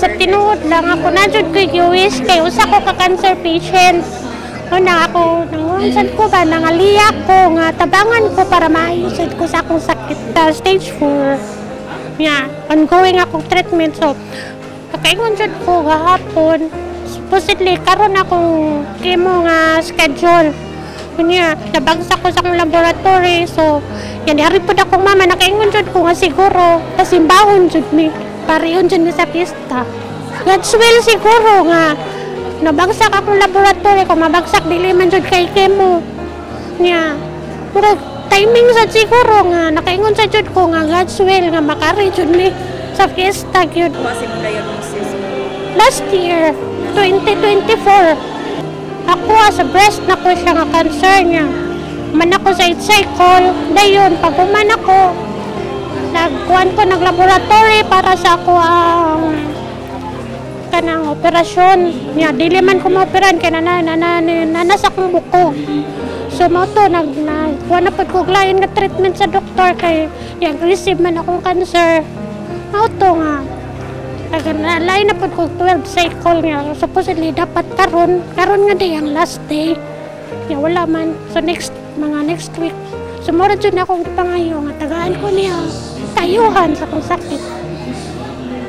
Sa tinuod lang ako na jud ko giwish kay usa ko ka cancer patient. Una ako nangunsan ko ba, nangaliya ko nga tabangan ko para maayo sad ko sa akong sakit. Stage 4. Yeah, ongoing akong treatment, so kakaingon jud ko gahapon. Supposedly karon akong chemo nga schedule. Kunya, nabagsak ko sa akong laboratory. So, yan, ari pod akong mama, nakaingon jud ko nga siguro, pasimbahon jud mi. Parehon jud mi sa pista. God's will siguro nga, nabagsak akong laboratory, kung mabagsak, dili man jud kay chemo. Nya, murag timing sad siguro nga, nakaingon sa jud ko nga God's will nga makari jud mi sa fiesta gyud. Kasi mo diagnosis? Last year, 2024. Ako sa breast na ko siya nga cancer niya. Man ako sa 8 cycle, dayon pag human ako, nagkuan ko naglaboratory para sa ako ang kanang operasyon niya. Dili man ko maoperan kay nana nana nana sa akong buko. So mao to nag kuan na pud ko lain nga treatment sa doktor kay aggressive man akong cancer. Mao to nga lain na pud ko 12 cycle niya. Supposedly dapat karon, karon nga day ang last day. Ya wala man. So next mga next week. So mura jud na akong pangayo nga tagaan ko niya kayuhan sa akong sakit.